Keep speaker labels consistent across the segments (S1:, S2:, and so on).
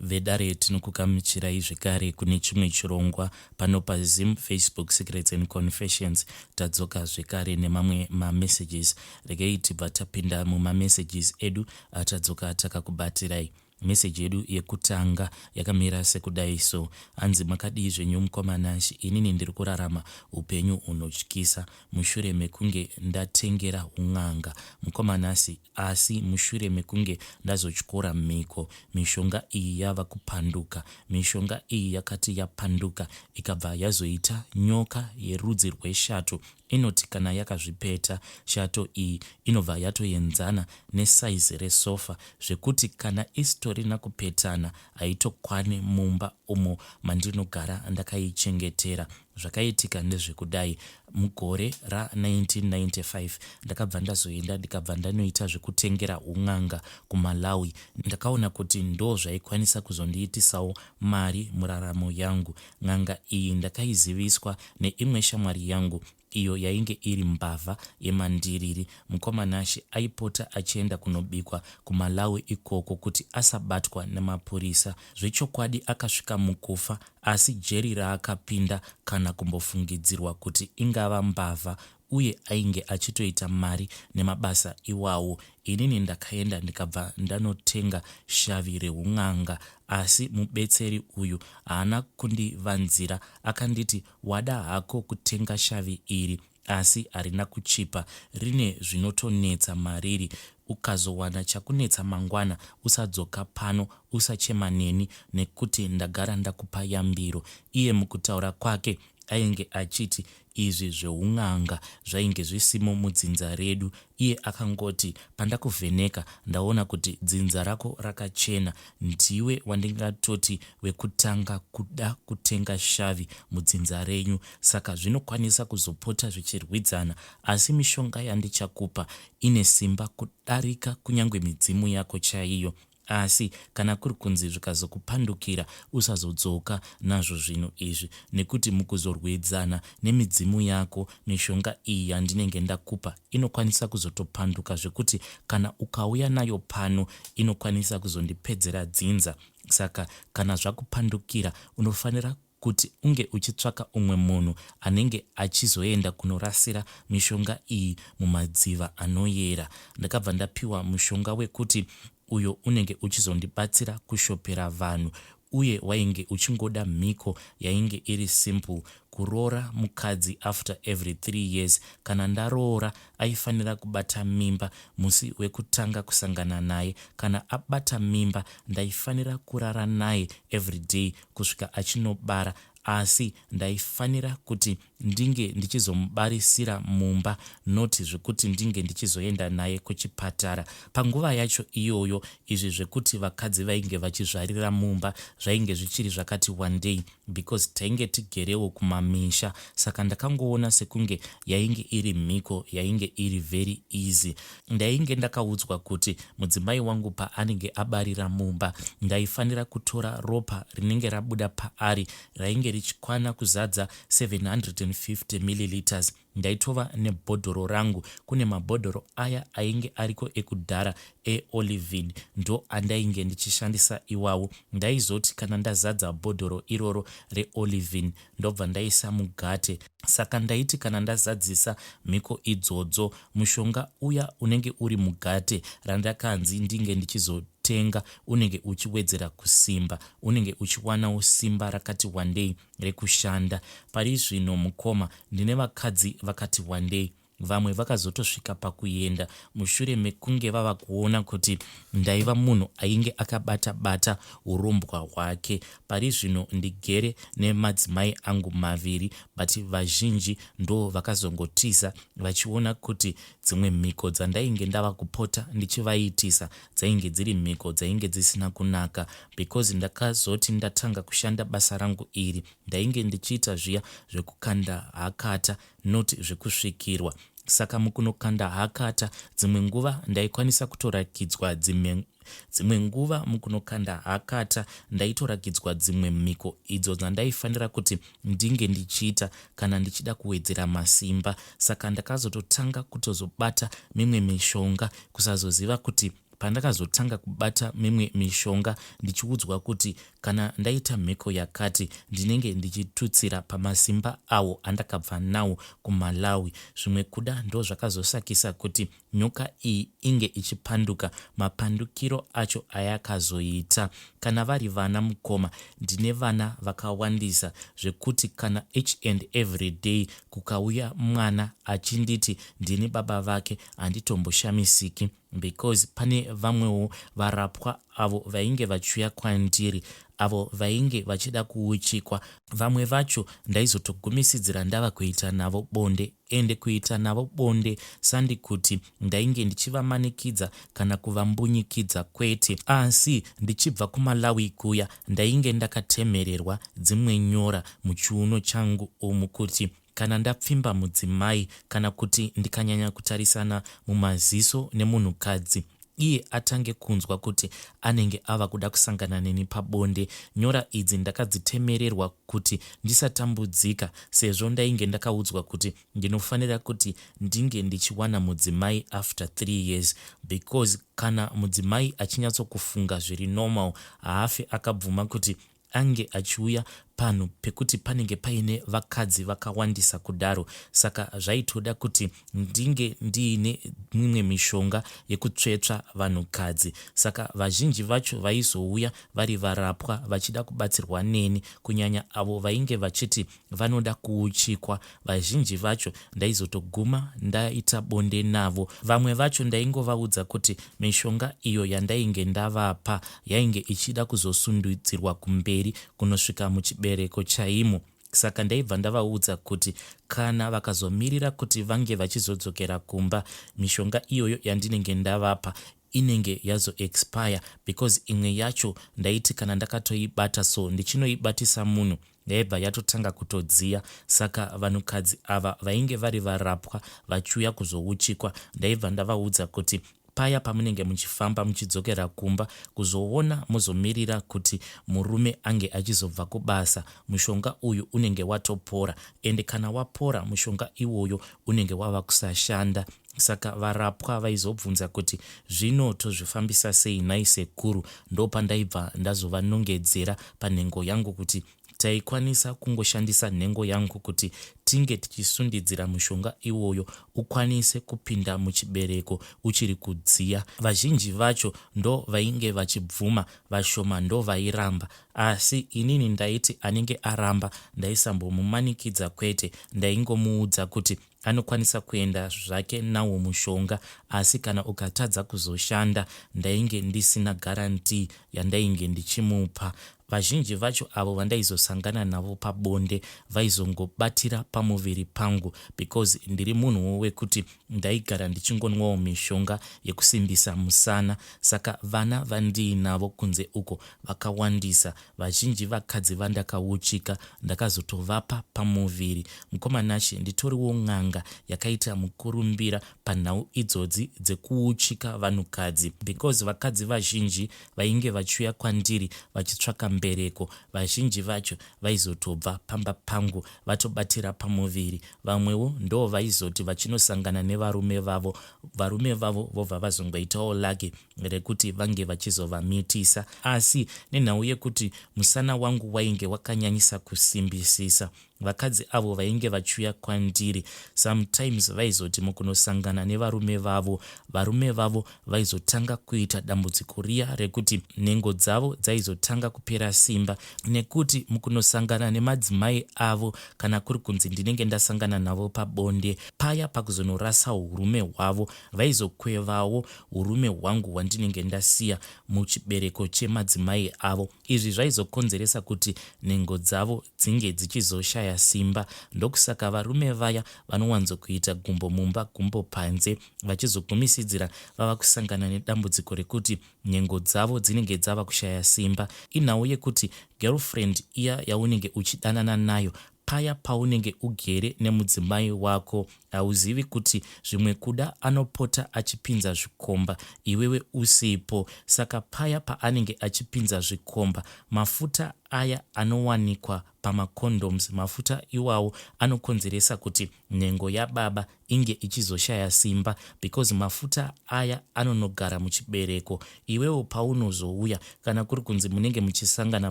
S1: Vedare tinokugamuchirai zvekare kune chimwe chirongwa pano paZim Facebook Secrets and Confessions. Tadzoka zvekare nemamwe mamessages. Regai tibva tapinda mumamessages edu atadzoka takakubatirai. Message yedu yekutanga yakamira sekudai so. Hanzi makadii zvenyu mukoma Nash, inini ndiri kurarama upenyu hunotyisa mushure mekunge ndatengera un'anga mukoma Nasi Asi mushure mekunge ndazotyora mhiko, mishonga iyi yava kupanduka. Mishonga iyi yakati yapanduka ikabva yazoita nyoka yerudzi rweshato inoti kana yakazvipeta, shato iyi inobva yatoenzana nesaizi resofa zvekuti kana isitorina kupetana haitokwane mumba umo mandinogara ndakaichengetera. Zvakaitika ndezvekudai, mugore ra 1995 ndakabva ndazoenda ndikabva ndanoita zvekutengera hun'anga kuMalawi. Ndakaona kuti ndozvaikwanisa kuzondiitisawo mari muraramo yangu. N'anga iyi ndakaiziviswa neimwe shamwari yangu iyo yainge iri mbavha yemandiriri. Mukoma Nashy aipota achienda kunobikwa kuMalawi ikoko kuti asabatwa nemapurisa. Zvechokwadi akasvika mukufa asi jeri raakapinda kana kumbofungidzirwa kuti ingava mbavha uye ainge achitoita mari nemabasa iwawo. Inini ndakaenda ndikabva ndanotenga shavi rehun'anga asi mubetseri uyu haana kundivanzira akanditi Wada hako kutenga shavi iri asi harina kuchipa rine zvinotonetsa mariri ukazowana chakunetsa mangwana usadzoka pano usachema neni nekuti ndagara ndakupa yambiro. Iye mukutaura kwake ainge achiti izvi zveun'anga zvainge zvisimo mudzinza redu Iye akangoti, Pandakuvheneka ndaona kuti dzinza rako rakachena. Ndiwe wandingatoti wekutanga kuda kutenga shavi mudzinza renyu saka zvinokwanisa kuzopota zvichirwidzana asi mishonga yandichakupa ine simba kudarika kunyangwe midzimu yako chaiyo. Asi kana kuri kunzi zvikazokupandukira usazodzoka nazvo zvinhu izvi nekuti mukuzorwidzana nemidzimu yako mishonga iyi yandinenge ndakupa inokwanisa kuzotopanduka zvekuti kana ukauya nayo pano inokwanisa kuzondipedzera dzinza saka kana zvakupandukira unofanira kuti unge uchitsvaka umwe munhu anenge achizoenda kunorasira mishonga iyi mumadziva anoyera. Ndakabva ndapiwa mushonga wekuti uyo unenge uchizondibatsira kushopera vanhu uye wainge uchingoda mhiko yainge iri simple, kuroora mukadzi after every three years. Kana ndaroora aifanira kubata mimba musi wekutanga kusangana naye. Kana abata mimba ndaifanira kurara naye everyday kusvika achinobara asi ndaifanira kuti ndinge ndichizomubarisira mumba not zvekuti ndinge ndichizoenda naye kuchipatara. Panguva yacho iyoyo izvi zvekuti vakadzi vainge vachizvarira mumba zvainge zvichiri zvakati wandei because tainge tigerewo kumamisha saka ndakangoona sekunge yainge iri mhiko yainge iri very easy. Ndainge ndakaudzwa kuti mudzimai wangu paanenge abarira mumba ndaifanira kutora ropa rinenge rabuda paari rainge richikwana kuzadza 750 millilitres. Ndaitova nebhodhoro rangu, kune mabhodhoro aya ainge ariko ekudhara eOlivine ndoandainge ndichishandisa iwawo. Ndaizoti kana ndazadza bhodhoro iroro reOlivine ndobva ndaisa mugate. Saka ndaiti kana ndazadzisa mhiko idzodzo mushonga uya unenge uri mugate randakanzi ndinge ndichizotenga unenge uchiwedzera kusimba, unenge uchiwanawo simba rakati wandei rekushanda. Pari zvino mukoma ndine vakadzi vakati wandei. Vamwe vakazotosvika pakuenda mushure mekunge vava kuona kuti ndaiva munhu ainge akabata bata hurombwa hwake. Pari zvino ndigere nemadzimai angu maviri but vazhinji ndoo vakazongotiza vachiona kuti dzimwe mhiko dzandainge ndava kupota ndichivaitisa dzainge dziri mhiko dzainge dzisina kunaka because ndakazoti ndatanga kushanda basa rangu iri ndainge ndichiita zviya zvekukanda hakata not zvekusvikirwa saka mukunokanda hakata dzimwe nguva ndaikwanisa kutorakidzwa dzimwe dzimwe nguva mukunokanda hakata ndaitorakidzwa dzimwe mhiko idzo dzandaifanira kuti ndinge ndichiita kana ndichida kuwedzera masimba saka ndakazototanga kutozobata mimwe mishonga kusazoziva kuti. Pandakazotanga kubata mimwe mishonga ndichiudzwa kuti kana ndaita mhiko yakati ndinenge ndichitutsira pamasimba awo andakabva nawo kuMalawi. Zvimwe kuda ndozvakazosakisa kuti nyoka iyi inge ichipanduka mapandukiro acho ayakazoita. Kana vari vana mukoma ndine vana vakawandisa zvekuti kana each and every day kukauya mwana achinditi ndini baba vake handitomboshamisiki because pane vamwewo varapwa avo vainge vachiuya kwandiri avo vainge vachida kuuchikwa. Vamwe vacho ndaizotogumisidzira ndava kuita navo bonde ende kuita navo bonde sandi kuti ndainge ndichivamanikidza kana kuvambunyikidza kwete. Asi ndichibva kuMalawi kuya ndainge ndakatemererwa dzimwe nyora muchiuno changu umu kuti kana ndapfimba mudzimai kana kuti ndikanyanya kutarisana mumaziso nemunhukadzi iye atange kunzwa kuti anenge ava kuda kusangana neni pabonde. Nyora idzi ndakadzitemererwa kuti ndisatambudzika sezvo ndainge ndakaudzwa kuti ndinofanira kuti ndinge ndichiwana mudzimai after 3 years because kana mudzimai achinyatsokufunga zviri normal haafi akabvuma kuti ange achiuya panhu pekuti panenge paine vakadzi vakawandisa kudaro saka zvaitoda kuti ndinge ndiine mimwe mishonga yekutsvetsva vanhukadzi saka vazhinji vacho vaizouya vari varapwa vachida kubatsirwa neni kunyanya avo vainge vachiti vanoda kuuchikwa vazhinji vacho ndaizotoguma ndaita bonde navo vamwe vacho ndaingovaudza kuti mishonga iyo yandainge ndavapa yainge ichida kuzosundudzirwa kumberi kunosvika muchibereko chaimo saka ndaibva ndavaudza kuti kana vakazomirira kuti vange vachizodzokera kumba mishonga iyoyo yandinenge ndavapa inenge yazo expire because imwe yacho ndaiti kana ndakatoibata so ndichinoibatisa munhu yaibva yatotanga kutodziya saka vanhukadzi ava vainge vari varapwa vachiuya kuzouchikwa ndaibva ndavaudza kuti paya pamunenge muchifamba muchidzokera kumba kuzoona muzomirira kuti murume ange achizobva kubasa mushonga uyu unenge watopora ende kana wapora mushonga iwoyo unenge wava kusashanda saka varapwa vaizobvunza kuti zvino tozvifambisa sei nhai sekuru ndopandaibva ndazovanongedzera panhengo yangu kuti taikwanisa kungoshandisa nhengo yangu kuti tinge tichisundidzira mushonga iwoyo ukwanise kupinda muchibereko uchiri kudziya. Vazhinji vacho ndo vainge vachibvuma, vashoma ndovairamba. Asi inini ndaiti anenge aramba ndaisambomumanikidza kwete, ndaingomuudza kuti anokwanisa kuenda zvake nawo mushonga asi kana ukatadza kuzoshanda ndainge ndisina guarantee yandainge ndichimupa. Vazhinji vacho avo vandaizosangana navo pabonde vaizongobatira pamuviri pangu because ndiri munhuwo wekuti ndaigara ndichingonwawo mishonga yekusimbisa musana saka vana vandiinavo kunze uko vakawandisa. Vazhinji vakadzi vandakauchika ndakazotovapa pamuviri. Mukoma Nashe nditoriwo n'anga yakaita mukurumbira panhau idzodzi dzekuuchika vanhukadzi because vakadzi vazhinji vainge vachiuya kwandiri vachitsvaka mbereko vazhinji vacho vaizotobva pamba pangu vatobatira pamuviri vamwewo ndoo vaizoti vachinosangana nevarume vavo varume vavo vobva vazongoitawo lucky rekuti vange vachizovamitisa asi nenhau yekuti musana wangu wainge wakanyanyisa kusimbisisa Vakadzi avo vainge vachiuya kwandiri sometimes vaizoti mukunosangana nevarume vavo, varume vavo vaizotanga kuita dambudziko riya rekuti nhengo dzavo dzaizotanga kupera simba nekuti mukunosangana nemadzimai avo kana kuri kunzi ndinenge ndasangana navo pabonde paya pakuzonorasa urume hwavo vaizokwevawo urume hwangu hwandinenge ndasiya muchibereko chemadzimai avo. Izvi zvaizokonzeresa kuti nhengo dzavo dzinge dzichizoshaya simba. Ndokusaka varume vaya vanowanzokuita gumbo mumba gumbo panze vachizogumisidzira vava kusangana nedambudziko rekuti nhengo dzavo dzinenge dzava kushaya simba. Inhau yekuti girlfriend iya yaunenge uchidanana nayo paya paunenge ugere nemudzimai wako hauzivi kuti zvimwe kuda anopota achipinza zvikomba iwewe usipo saka paya paanenge achipinza zvikomba mafuta aya anowanikwa pamacondoms. Mafuta iwawo anokonzeresa kuti nhengo yababa inge ichizoshaya simba because mafuta aya anonogara muchibereko. Iwewo paunozouya kana kuri kunzi munenge muchisangana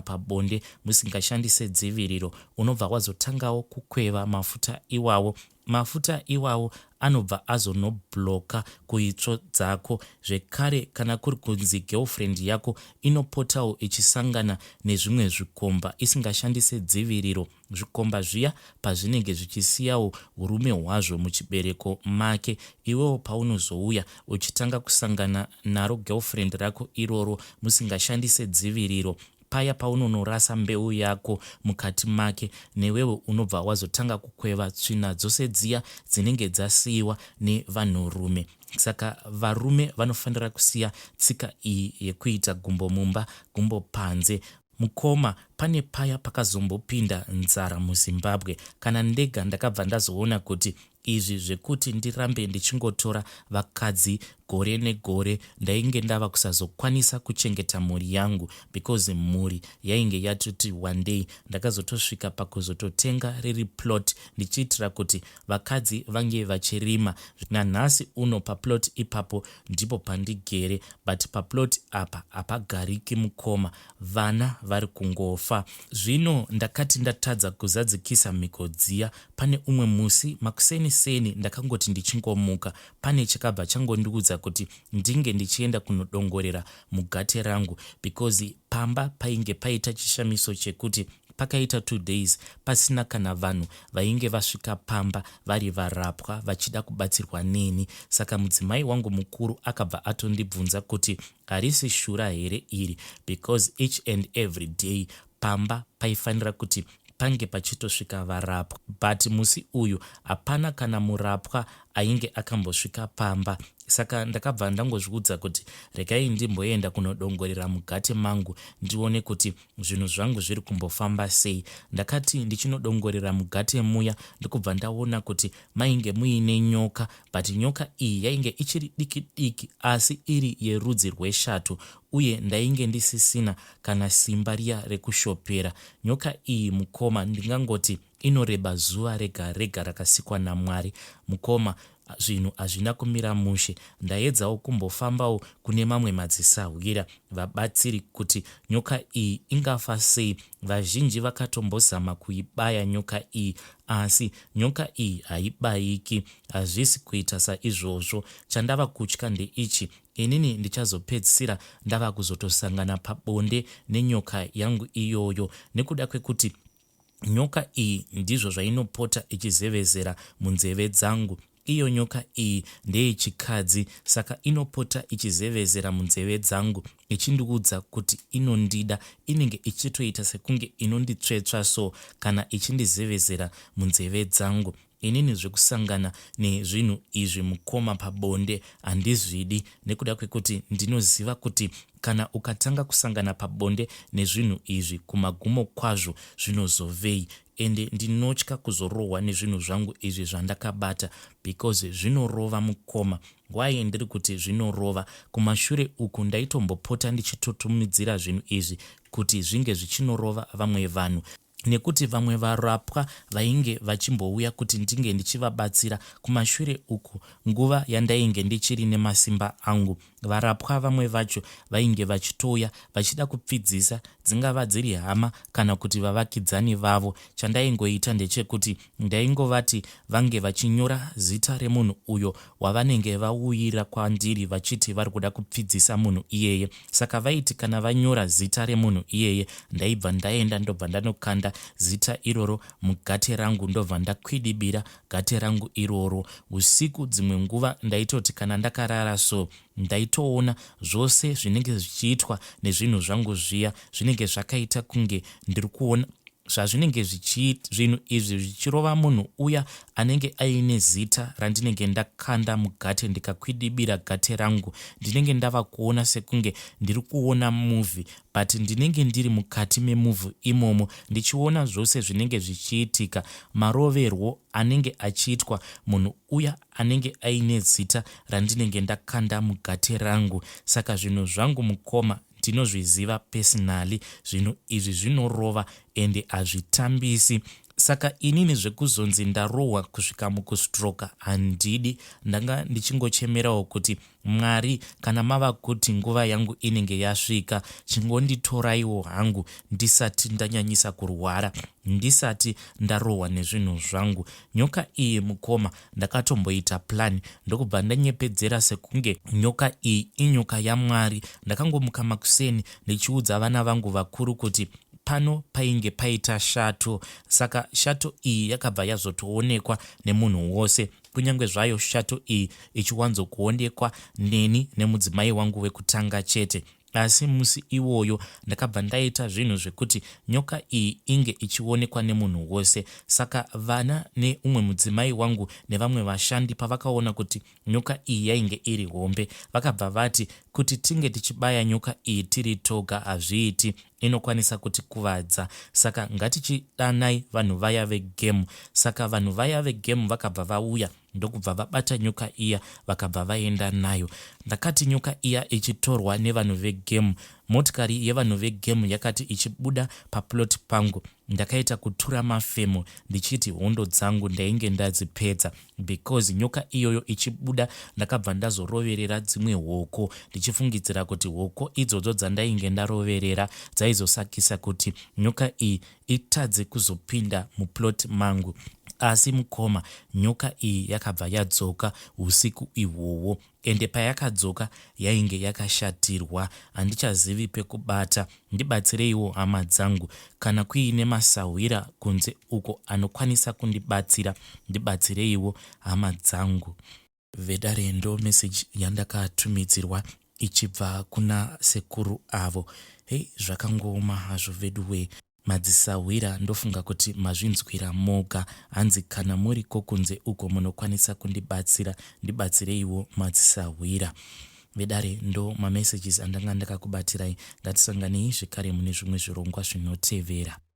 S1: pabonde musingashandise dziviriro, unobva wazotangawo kukweva mafuta iwawo. Mafuta iwawo anobva azonobloka kuitsvo dzako. Zvekare kana kuri kunzi girlfriend yako inopotawo ichisangana nezvimwe zvikomba isingashandise dziviriro, zvikomba zviya pazvinenge zvichisiyawo urume hwazvo muchibereko make, iwewo paunozouya uchitanga kusangana naro girlfriend rako iroro musingashandise dziviriro, paya paunonorasa mbeu yako mukati make, newewo unobva wazotanga kukweva tsvina dzose dziya dzinenge dzasiiwa nevanhurume. Saka varume vanofanira kusiya tsika iyi yekuita gumbo mumba gumbo panze. Mukoma, pane paya pakazombopinda nzara muZimbabwe. Kana ndega ndakabva ndazoona kuti izvi zvekuti ndirambe ndichingotora vakadzi gore negore ndainge ndava kusazokwanisa kuchengeta mhuri yangu because mhuri yainge yatoti wandei. Ndakazotosvika pakuzototenga riri plot ndichiitira kuti vakadzi vange vachirima. Nanhasi uno paplot ipapo ndipo pandigere but paplot apa hapagariki mukoma. Vana vari kungofa. Zvino ndakati ndatadza kuzadzikisa mhiko dziya pane umwe musi makuseni seni ndakangoti ndichingomuka pane chakabva changondiudza kuti ndinge ndichienda kunodongorera mugate rangu because pamba painge paita chishamiso chekuti pakaita 2 days pasina kana vanhu vainge vasvika pamba vari varapwa vachida kubatsirwa neni. Saka mudzimai wangu mukuru akabva atondibvunza kuti harisi shura here iri because each and every day pamba paifanira kuti pange pachitosvika varapwa but musi uyu hapana kana murapwa ainge akambosvika pamba. Saka ndakabva ndangozviudza kuti regai ndimboenda kunodongorera mugate mangu ndione kuti zvinhu zvangu zviri kumbofamba sei. Ndakati ndichinodongorera mugate muya ndokubva ndaona kuti mainge muine nyoka but nyoka iyi yainge ichiri diki diki asi iri yerudzi rweshato uye ndainge ndisisina kana simba riya rekushopera. Nyoka iyi mukoma ndingangoti inoreba zuva rega rega rakasikwa naMwari. Mukoma zvinhu hazvina kumira mushe. Ndaedzawo kumbofambawo kune mamwe madzisahwira vabatsiri kuti nyoka iyi ingafa sei. Vazhinji vakatombozama kuibaya nyoka iyi asi nyoka iyi haibayiki. Hazvisi kuita saizvozvo. Chandava kutya ndeichi, inini ndichazopedzisira ndava kuzotosangana pabonde nenyoka yangu iyoyo nekuda kwekuti nyoka iyi ndizvo zvainopota ichizevezera munzeve dzangu. Iyo nyoka iyi ndeyechikadzi saka inopota ichizevezera munzeve dzangu ichindiudza kuti inondida. Inenge ichitoita sekunge inonditsvetsva so kana ichindizevezera munzeve dzangu. Inini zvekusangana nezvinhu izvi mukoma pabonde handizvidi nekuda kwekuti ndinoziva kuti kana ukatanga kusangana pabonde nezvinhu izvi kumagumo kwazvo zvinozovei ende ndinotya kuzorohwa nezvinhu zvangu izvi zvandakabata because zvinorova mukoma. Why ndiri kuti zvinorova? Kumashure uku ndaitombopota ndichitotumidzira zvinhu izvi kuti zvinge zvichinorova vamwe vanhu. Nekuti vamwe varapwa vainge vachimbouya kuti ndinge ndichivabatsira kumashure uku nguva yandainge ndichiri nemasimba angu. Varapwa vamwe vacho vainge vachitouya vachida kupfidzisa dzingava dziri hama kana kuti vavakidzani vavo. Chandaingoita ndechekuti ndaingovati vange vachinyora zita remunhu uyo wavanenge vauyira kwandiri vachiti vari kuda kupfidzisa munhu iyeye. Saka vaiti kana vanyora zita remunhu iyeye ndaibva ndaenda ndobva ndanokanda zita iroro mugate rangu ndobva ndakwidibira gate rangu iroro. Usiku dzimwe nguva ndaitoti kana ndakarara so ndaitoona zvose zvinenge zvichiitwa nezvinhu zvangu zviya zvinenge zvakaita kunge ndiri kuona zvazvinenge zvinhu izvi zvichirova munhu uya anenge aine zita randinenge ndakanda mugate ndikakwidibira gate rangu. Ndinenge ndava kuona sekunge ndiri kuona movie but ndinenge ndiri mukati memovie imomo ndichiona zvose zvinenge zvichiitika, maroverwo anenge achiitwa munhu uya anenge aine zita randinenge ndakanda mugate rangu. Saka zvinhu zvangu mukoma. Ndinozviziva personally zvinhu izvi zvinorova ende hazvitambisi. Saka inini zvekuzonzi ndarohwa kusvika mukustroka handidi. Ndanga ndichingochemerawo kuti Mwari kana mava kuti nguva yangu inenge yasvika chingonditoraiwo hangu ndisati ndanyanyisa kurwara ndisati ndarohwa nezvinhu zvangu. Nyoka iyi mukoma ndakatomboita plan ndokubva ndanyepedzera sekunge nyoka iyi inyoka yaMwari. Ndakangomuka makuseni ndichiudza vana vangu vakuru kuti pano painge paita shato saka shato iyi yakabva yazotoonekwa nemunhu wose kunyange zvayo shato iyi ichiwanzokuonekwa neni nemudzimai wangu wekutanga chete. Asi musi iwoyo ndakabva ndaita zvinhu zvekuti nyoka iyi inge ichionekwa nemunhu wose. Saka vana neumwe mudzimai wangu nevamwe vashandi pavakaona kuti nyoka iyi yainge iri hombe vakabva vati kuti tinge tichibaya nyoka iyi tiri toga hazviiti inokwanisa kutikuvadza saka ngatichidanai vanhu vaya vegemu. Saka vanhu vaya vegemu vakabva vauya ndokubva vabata nyoka iya vakabva vaenda nayo. Ndakati nyoka iya ichitorwa nevanhu vegemu, motikari yevanhu vegemu yakati ichibuda paplot pangu ndakaita kutura mafemo ndichiti hondo dzangu ndainge ndadzipedza because nyoka iyoyo ichibuda ndakabva ndazoroverera dzimwe hoko ndichifungidzira kuti hoko idzodzo dzandainge ndaroverera dzaizosakisa kuti nyoka iyi itadze kuzopinda muplot mangu. Asi mukoma nyoka iyi yakabva yadzoka husiku ihwohwo ende payakadzoka yainge yakashatirwa handichazivi pekubata ndibatsireiwo hama dzangu kana kuine masahwira kunze uko anokwanisa kundibatsira ndibatsireiwo hama dzangu. Vedare ndo message yandakatumidzirwa ichibva kuna sekuru avo. Hey zvakangooma hazvo veduwee. Madzisahwira ndofunga kuti mazvinzwira moga. Hanzi kana muriko kunze uko munokwanisa kundibatsira ndibatsireiwo madzisahwira. Vedare ndo mamessages andanga ndakakubatirai. Ngatisanganei zvekare mune zvimwe zvirongwa zvinotevera.